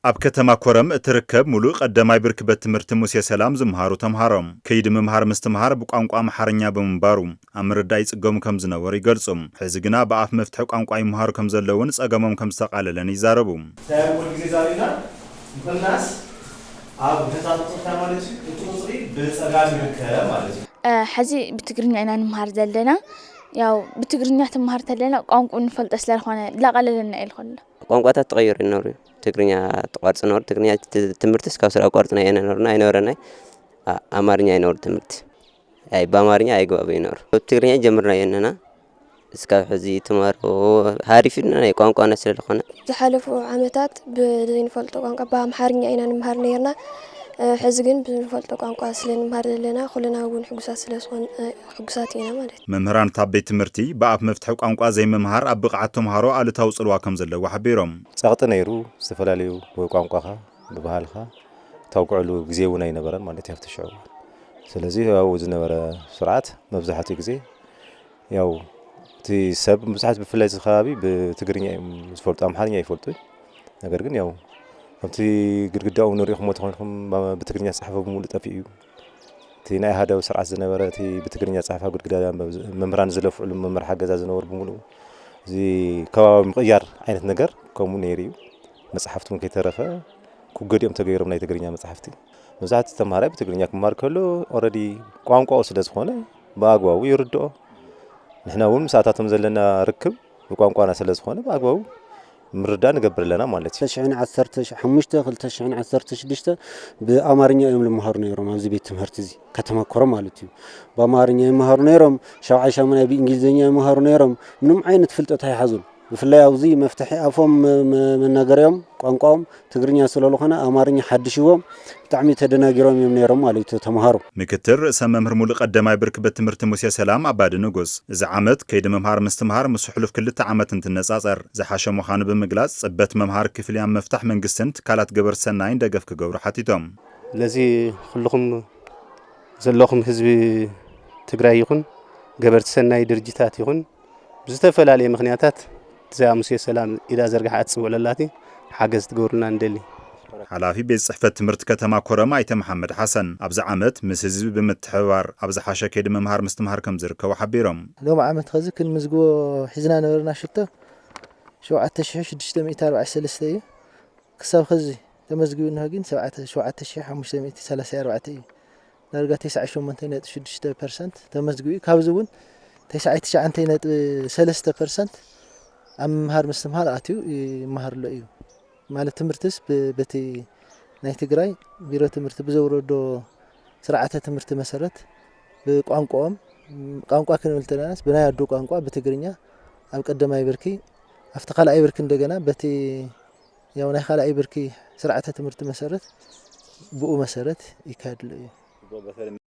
ኣብ ከተማ ኮረም እትርከብ ሙሉእ ቀዳማይ ብርኪ ቤት ትምህርቲ ሙሴ ሰላም ዝመሃሩ ተምሃሮ ከይዲ ምምሃር ምስትምሃር ብቋንቋ ኣምሓርኛ ብምንባሩ ኣብ ምርዳእ ይፅገሙ ከም ዝነበሩ ይገልፁ። ሕዚ ግና ብኣፍ መፍትሒ ቋንቋ ይመሃሩ ከም ዘለውን ፀገሞም ከም ዝተቃለለን ይዛረቡ። እንታይ ኩሉ ግዜ ዛሪብና ምኽናስ ኣብ ነታ ቁፅሪ እንታይ ማለት እዩ? እቲ ቁፅሪ ብፀጋም ይርከብ ማለት እዩ። እ፣ ሕዚ ብትግርኛ ኢና ንመሃር ዘለና። ያው ብትግርኛ ትመሃር ተለና ቋንቋ ንፈልጦ ስለዝኾነ ላቐለለና እዩ ዝኸሎ። ቋንቋታት ተቐይሩ ይነብሩ እዩ። ትግርኛ ተቋርጽ ነሩ። ትግርኛ ት-፣ ትምህርትስ ካብ ስራ ኣቋርጽና እየ ነሩና ኣይነበረናይ። ኣ-፣ ኣማርኛ ኣይነብሩ ትምህርቲ። ኣይ፣ ብኣማርኛ ኣይግባቡ ይነብሩ። ትግርኛ ጀምርና እየ ነና። እስካብ ሕዚ ተማሃሮ ሃሪፍ ኢልና ናይ ቋንቋና ስለ ዝኾነ። ዝሓለፉ ዓመታት ብዘይንፈልጦ ቋንቋ ብኣምሓርኛ ኢና ንምሃር ነይርና። እ፣ ሕዚ ግን ብንፈልጦ ቋንቋ ስለ ንምሃር ዘለና ኩልና እውን ሕጉሳት ስለ ዝኾን-፣ እ፣ ሕጉሳት ኢና ማለት እዩ። መምህራን እታ ቤት ትምህርቲ ብኣፍ መፍትሒ ቋንቋ ዘይምምሃር ኣብ ብቕዓት ተምሃሮ ኣሉታዊ ጽልዋ ከም ዘለዎ ሓቢሮም። ጸቕጢ ነይሩ፣ ዝተፈላለዩ ብቋንቋኻ፣ ብባህልኻ ተውግዐሉ ግዜ እውን ኣይነበረን ማለት እዩ ኣብቲ ሽዑ እዋን። ስለዚ ኣብኡ ዝነበረ ስርዓት መብዛሕትኡ ግዜ ያው እቲ ሰብ ብዙሓት ብፍላይ እዚ ከባቢ ብትግርኛ እዮም ዝፈልጡ፣ ኣምሓርኛ ይፈልጡ። ነገር ግን ያው ከምቲ ግድግዳኡ ንሪኢኹሞ ተኾይንኩም ብ-፣ ብትግርኛ ዝጸሓፈ ብምሉእ ጠፊኡ እዩ። እቲ ናይ ኣሃዳዊ ስርዓት ዝነበረ እቲ ብትግርኛ ዝጸሓፍ ኣብ ግድግዳ መምህራን ዝለፍዕሉ መመርሓ ገዛ ዝነበሩ ብምሉኡ እዚ ከባቢ ምቕያር ዓይነት ነገር ከምኡ ነይሩ እዩ። መጽሓፍቲ እውን ከይተረፈ ኩገዲኦም ተገይሮም ናይ ትግርኛ መጽሓፍቲ። መብዛሕትኡ ተምሃራይ ብትግርኛ ክመሃር ከሎ ኦረዲ ቋንቋኡ ስለ ዝኾነ ብኣግባቡ ይርድኦ። ንሕና እውን ምሳታቶም ዘለና ርክብ ብቋንቋና ስለ ዝኾነ ብኣግባቡ ምርዳእ ንገብር ኣለና ማለት እዩ። ክልተ ሽሕን ዓሰርተ ሓሙሽተ፣ ክልተ ሽሕን ዓሰርተ ሽዱሽተ ብኣማርኛ እዮም ዝመሃሩ ነይሮም ኣብዚ ቤት ትምህርቲ እዚ ከተመክሮ ማለት እዩ። ብኣማርኛ ይመሃሩ ነይሮም፣ ሻብዓይ ሻሙናይ ብእንግሊዝኛ ይመሃሩ ነይሮም። ምንም ዓይነት ፍልጠት ኣይሓዙን። ብፍላይ ኣብዚ መፍትሒ ኣፎም መ-፣ መ-፣ መናገሪኦም ቋንቋኦም ትግርኛ ስለ ዝኾነ ኣማርኛ ሓድሽዎም ብጣዕሚ ተደናጊሮም እዮም ነይሮም ማለት እዩ ተምሃሮ። ምክትል ርእሰ መምህር ሙሉእ ቀዳማይ ብርኪ ቤት ትምህርቲ ሙሴ ሰላም ኣባዲ ንጉስ፣ እዚ ዓመት ከይዲ ምምሃር ምስትምሃር ምስ ሕሉፍ ክልተ ዓመት እንትነጻጸር ዝሓሸ ምዃኑ ብምግላጽ፣ ጽበት መምሃሪ ክፍሊ ኣብ ምፍታሕ መንግስትን ትካላት ገበርቲ ሰናይን ደገፍ ክገብሩ ሓቲቶም። ለዚ ኩልኹም ዘለኹም ህዝቢ ትግራይ ይኹን ገበርቲ ሰናይ ድርጅታት ይኹን ብዝተፈላለየ ምኽንያታት እዛ ሙሴ ሰላም ኢዳ ዘርግሓ እትጽውዕ ለላቲ ሓገዝ ትገብሩልና ንደሊ። ሓላፊ ቤት ጽሕፈት ትምህርቲ ከተማ ኮረም ኣይተ መሓመድ ሓሰን፣ ኣብዚ ዓመት ምስ ህዝቢ ብምትሕብባር ኣብ ዝሓሸ ከይዲ ምምሃር ምስትምሃር ከም ዝርከቡ ሓቢሮም። ሎም ዓመት ኸዚ ክንምዝግቦ ሒዝና ነበርና ሽቶ ሸውዓተ ሽሕ ሽዱሽተ ሚእቲ ኣርባዕተ ሰለስተ እዩ። ክሳብ ኸዚ ተመዝጊቡ እንሆ ግን ሸውዓተ፣ ሸውዓተ ሽሕ ሓሙሽተ ሚእቲ ሰላሳ ኣርባዕተ እዩ። ዳርጋ ተስዓ ሸሞንተ ነጥቢ ሽዱሽተ ፐርሰንት ተመዝጊቡ እዩ። ካብዚ እውን ተስዓ ትሽዓተ ነጥቢ ሰለስተ ፐርሰንት ኣብ ምምሃር ምስትምሃር ኣትዩ ይመሃር ኣሎ እዩ። ማለት ትምህርትስ ብ-፣ በቲ ናይ ትግራይ ቢሮ ትምህርቲ ብዘውረዶ ስርዓተ ትምህርቲ መሰረት ብቋንቋኦም፣ ቋንቋ ክንብል እንተለናስ ብናይ ኣዱ ቋንቋ ብትግርኛ ኣብ ቀዳማይ ብርኪ፣ ኣብቲ ካልኣይ ብርኪ እንደገና በቲ ያው ናይ ካልኣይ ብርኪ ስርዓተ ትምህርቲ መሰረት ብኡ መሰረት ይካየድ ኣሎ እዩ።